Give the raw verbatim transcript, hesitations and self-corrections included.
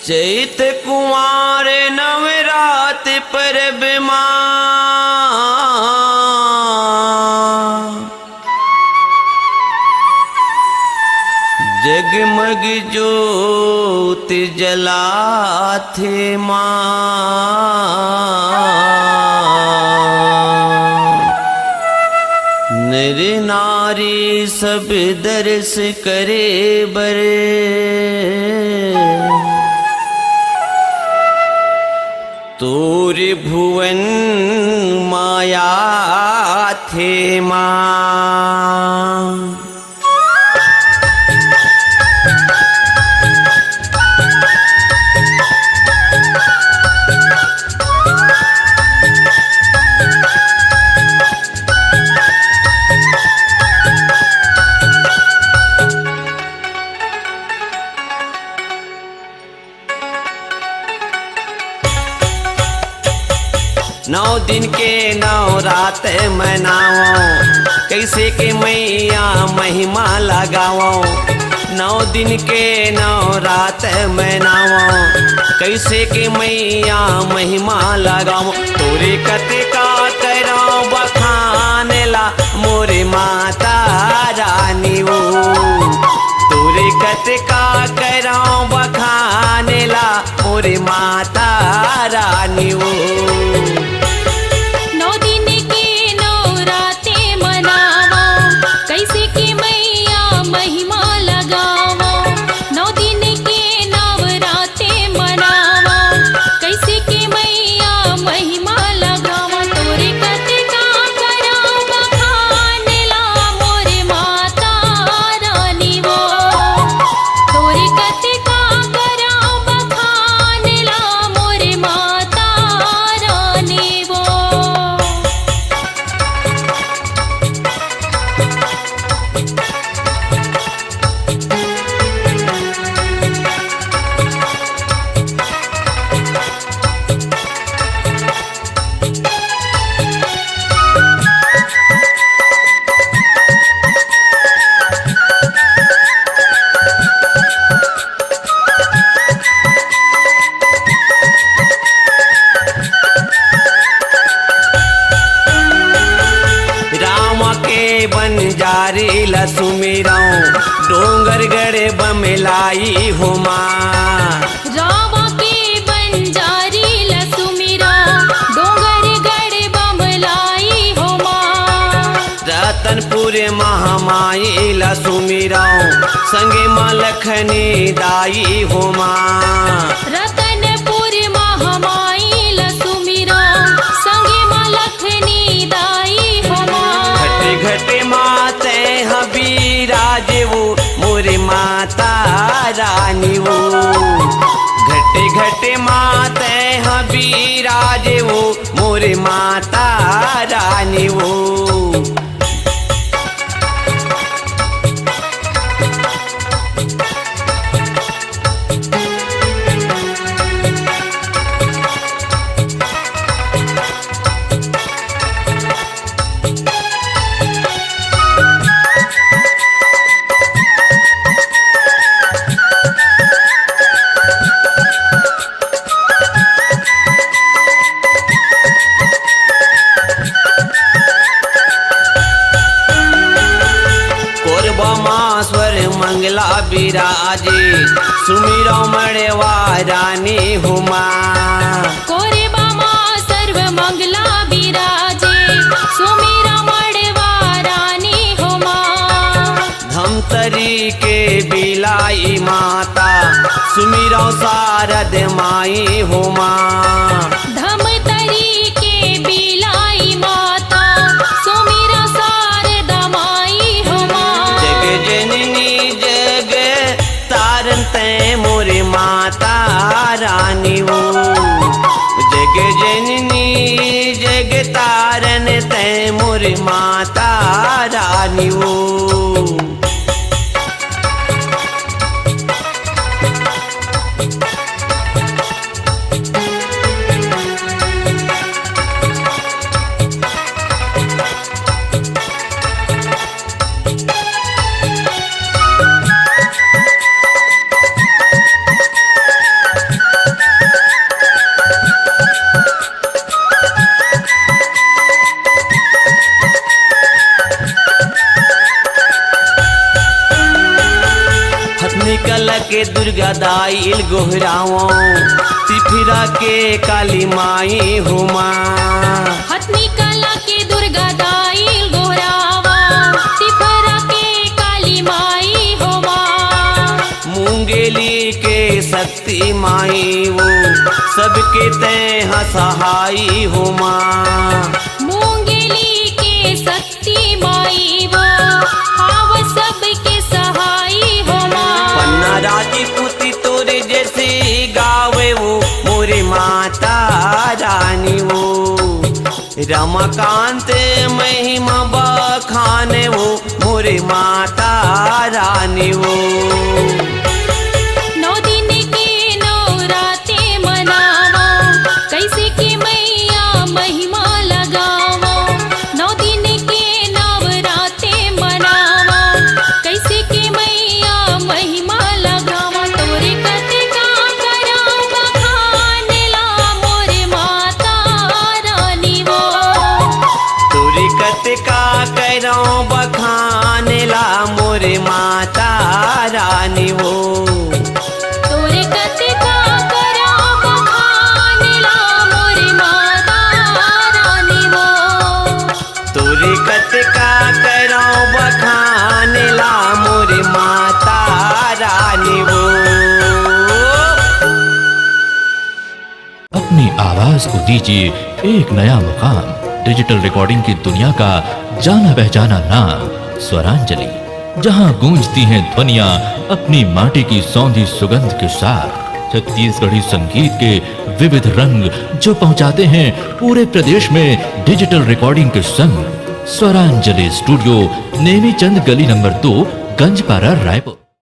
चैत कुंवार नवरात परब मा, जगमग जोत जलाथे माँ। नर नारी सब दरस करे बर, तोर भुवन माया थे माँ। नौ दिन के नवरात मनावो, कैसे के मैया महिमा लगावो। नौ दिन के नवरात मनावो, कैसे के मैया महिमा लगावो। तोरे कतका करव बखान ला मोरे माता रानी वो, तोरे कतका करव बखान ला मोरे माता रानी वो। नौ दिन के नवराते मनावो, कैसे के मैया महिमा लगावो। नौ दिन के नवराते मनावो, कैसे के मैया महिमा लगावो। तोरे कतका करव बखान ला मोरे माता रानी वो, तोरे कतका करव बखान ला मोरे माता रानी वो। राम के बंजारी ला सुमिरौं, डोंगरगढ़ बमलाई हो माँ। रावा के बंजारी ला सुमिरौं, डोंगरगढ़ बमलाई हो माँ। रतनपुर महामाई ला सुमिरौं, संगे माँ लखनी दाई हो माँ। रतनपुर महामाई ला सुमिरौं, संगे माँ लखनी दाई हो माँ। घटे घटे माँ तैं ह बिराजे वो मोरे माता रानी वो। घटे घटे माँ तैं ह बिराजे वो मोरे माता रानी वो। कोरबा माँ स्वर मंगला बिराजे, सुमिरौं मड़वा रानी हो माँ। कोरबा माँ सर्व मंगला बिराजे, सुमिरौं मड़वा रानी हो माँ। धमतरी के बिलाई माता, सुमिरौं शारद माई हो माँ। धमतरी के बिलाई माता, सुमिरौं शारदा माई हो माँ। जग जननी जग तारन तैं मोरे माता रानी वो। जग जननी जग तारन तैं मोरे माता रानी वो। निकल के दुर्गा दाई ल गोहरावो, तिफरा के काली माई हो माँ। हथनी कला के दुर्गा दाई ल गोहरावो, तिफरा के काली माई हो माँ। मुंगेली के शक्ति माई वो, सबके तैं ह सहाई हो माँ। मुंगेली के शक्ति माई वो, हाव सबके सहाई हो माँ। पन्ना राजपूती तोरे जैसे गावे वो, मोरे माता रानी वो। रमाकांत महिमा बखाने वो, मोरे माता रानी वो। नौ दिन के नवराते मनावो, कैसे के मैया महिमा लगावो। नौ दिन के नवराते मनावो, कैसे के मैया महिमा लगावो। तोरे कतका करव बखान ला मोरे माता रानी वो। तोरे कतका करव बखान ला मोरे माता रानी वो। तोरे कतका करव बखान ला मोरे माता रानी वो। तोरे कतका करव बखान ला मोरे माता रानी वो। अपनी आवाज को दीजिए एक नया मुकाम। डिजिटल रिकॉर्डिंग की दुनिया का जाना पहचाना नाम स्वरांजलि, जहां गूंजती हैं ध्वनियां अपनी माटी की सौंधी सुगंध के साथ। छत्तीसगढ़ी संगीत के विविध रंग जो पहुंचाते हैं पूरे प्रदेश में डिजिटल रिकॉर्डिंग के संग। स्वरांजलि स्टूडियो, नेमीचंद गली नंबर दो, गंजपारा, रायपुर।